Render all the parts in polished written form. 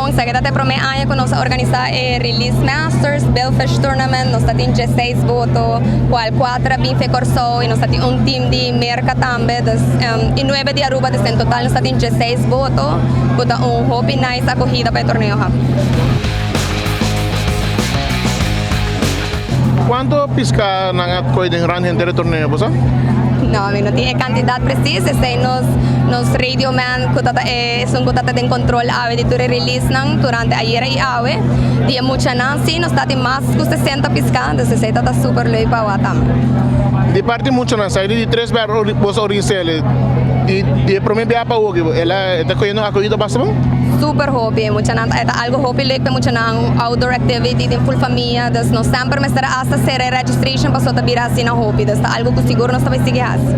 bon. Esaki ta e prome aña ku nos a organisá e Release Masters Billfish Tournament. Nos ta tin diesseis boto, kual kuater a bin fe Kòrsou i nos ta tin un team di Merka tambe, dus i nuebe di Aruba. Dus en total nos ta tin diesseis boto ku ta un hopi nice akohida pa e torneo aki. Kuantu piská nan a kohe den rand henter e torneo, bo sa? No, mi no tin e kantidat presis, esei nos nos radio man ku ta ta e esun ku ta ta den kontrol awe di tur e release nan durante ayera i awe. Di e muchanan si nos ta tin mas ku sesenta piská, dus esei ta ta super leuk pa wak tambe. Di parti muchanan, sa di tres bia bo sa organis'el, di di e prome bia pa awoki el a ta koyendo akohida basta bon? Super hopi, e muchanan ta e ta algo hopi leuk pa e muchanan, outdoor activity den full famia, dus nos semper mester a hasta sera e registration paso ta bira asina hopi, dus ta algo ku sigur nos ta bai sigui hasi.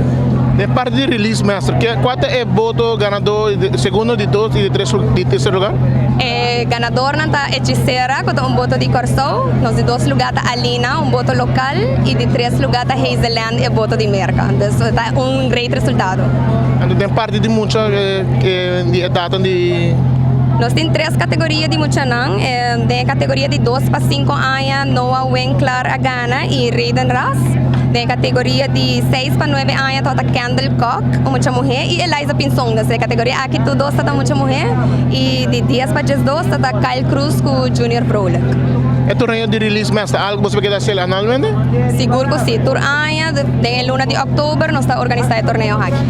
Den parti di release master, ke kua ta e boto ganadó, segundo, di dos i di tres di tercer lugar? E ganadornan ta Hechicera ku ta un boto di Kòrsou, nos di dos lugá ta Alina, un boto lokal, i di tres lugá ta Hazeland, e boto di Merka. Dus ta un great resultado. Anto den parti di mucha di edatnan di. Nos tin tres kategoria di muchanan. Den e kategoria di dos pa sinku aña Noah Winklar a gana i Rayden Ras. Den e kategoria di seis pa nuebe aña tabata Kendall Kok, un mucha muhé, i Eliza Pinzon. Dus den e kategoria aki tur dos tabata mucha muhé. I di dies pa diesdos tabata Kyle Cruz ku Junior Vrolijk. E torneo di release mes ta algu boso por keda hasiel anualmente? Sigur ku si. Tur aña den e luna di òktober nos ta organisá e torneo aki.